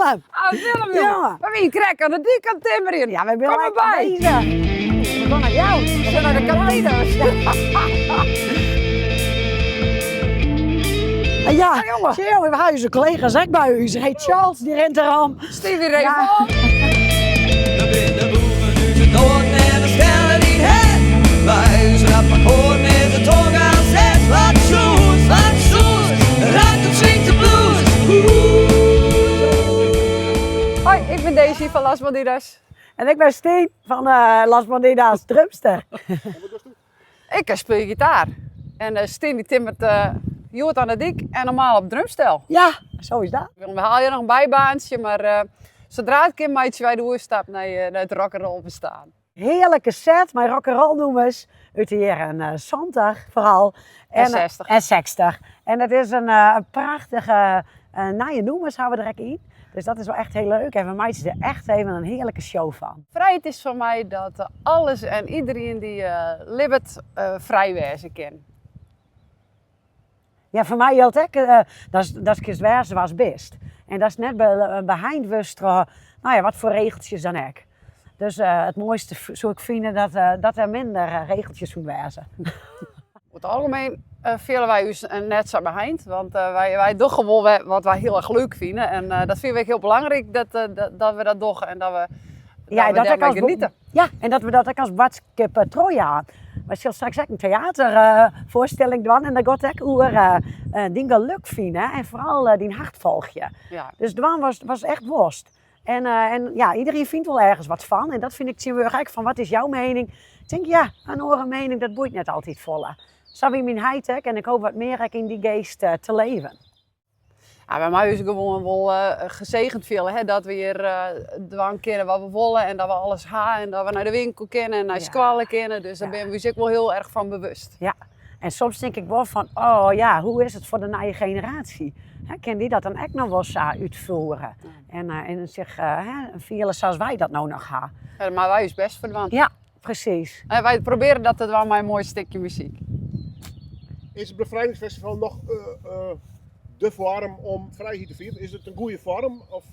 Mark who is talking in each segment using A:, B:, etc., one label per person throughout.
A: Willem!
B: Ah, Willem, jongen. We wiene krekt oan de dyk oan it timmerjen.
A: Ja, we binne
B: Kom derby.
A: bezich. We gaan naar jou.
B: We zijn naar de kantine.
A: Ja,
B: Ah, jongen.
A: zie je, we hebben onze collega's ook bij ons. Hey Charles, die rent erom.
B: Stevie Ray
A: Ja.
B: Vaughan.
C: We binne boeren út it noarden en we stelle dyn hert. By ús rapakkoaren is it toch al set. Wat soes, wat soes, raakt op swingt de blues.
B: Hoi, ik ben Daisy van Las Bandidas.
A: En ik ben Stien van Las Bandidas, drumster.
B: Ik speel gitaar. En Stien die timmert hjoed oan de dyk en normaal op drumstel.
A: Ja, zo is dat.
B: We halen hier nog een bijbaantje, maar zodra het kan meitsje wij de oerstap naar het rock'n'roll bestaan.
A: Heerlijke set met rock'n'roll nummers uit de jaren 70 vooral.
B: En 60.
A: En 60. En het is een prachtige nieuwe nummers hebben we er ook in. Dus dat is wel echt heel leuk en we maken er echt even een heerlijke show van.
B: Vrijheid is voor mij dat alles en iedereen die libbet vrij wezen kan.
A: Ja, voor mij geldt ook dat is waar ze was best. En dat is net behind wust, wat voor regeltjes dan ook. Dus het mooiste zou ik vinden dat er minder regeltjes moeten wezen.
B: Over het algemeen vielen wij ons net zo behind, want wij doen gewoon wat wij heel erg leuk vinden. En dat vinden we heel belangrijk dat we dat doen en dat we,
A: Ja,
B: dat we
A: dat ik
B: daarmee
A: als bo-
B: genieten.
A: Ja, en dat we dat ook als badskip Troja. We zullen straks ook een theatervoorstelling doen en dan gaat ik over die geluk vinden en vooral die hartvolgje. Dus dwan was echt worst. En iedereen vindt wel ergens wat van. En dat vind ik tegenwoordig eigenlijk van, wat is jouw mening? Ik denk, ja, een oren mening, dat boeit net altijd volle. Zo wie mijn high-tech en ik hoop wat meer ook in die geest te leven.
B: Ja, bij mij is het gewoon wel gezegend veel, hè, dat we hier dwang kennen wat we willen en dat we alles hebben en dat we naar de winkel kennen en naar school kennen. Dus daar ben ik ook wel heel erg van bewust.
A: Ja, en soms denk ik wel van, oh ja, hoe is het voor de nieuwe generatie? Hè, kan die dat dan ook nog wel eens uitvoeren? En zich hè, vieren zoals wij dat nou nog hebben.
B: Ja, maar wij is best voor de wand.
A: Ja, precies.
B: En wij proberen dat het wel maar een mooi stukje muziek.
D: Is het Bevrijdingsfestival nog de vorm om vrijheid te vieren? Is het een goede vorm? Of?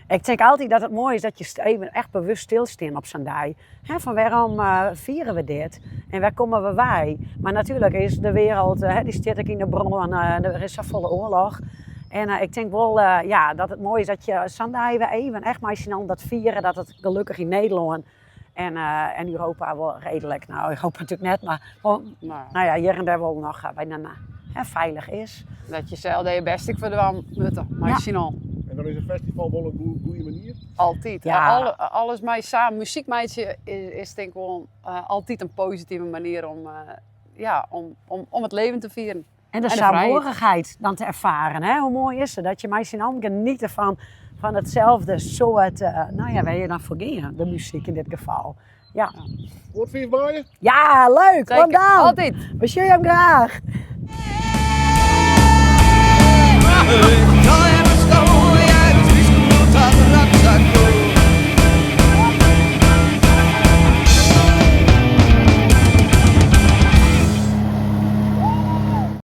A: Ik denk altijd dat het mooi is dat je even echt bewust stilstaat op zo'n dag. Hè, van waarom vieren we dit? En waar komen we wij? Maar natuurlijk is de wereld, hè, die zit ook in de bron, er is zo volle oorlog. En ik denk wel dat het mooi is dat je zo'n dag weer even echt maar eens dat vieren, dat het gelukkig in Nederland en Europa wel redelijk, nou Europa natuurlijk net, maar wel, hier en daar wel nog bijna hè, veilig is.
B: Dat je zelf je best ik voor de wand moeten, maar je ziet al.
D: En dan is een festival wel een goede manier?
B: Altijd. Alles mij samen, muziekmeidje is denk ik wel altijd een positieve manier om het leven te vieren.
A: En de
B: En de vrijheid.
A: saamhorigheid dan te ervaren. Hè? Hoe mooi is het dat je mij zien genieten van hetzelfde soort, waar je dan voor ging, de muziek in dit geval. Ja.
D: Wordt 5 mei?
A: Ja, leuk!
B: Zeker.
A: Want dan.
B: Altijd.
A: We zien hem graag.
C: Hey!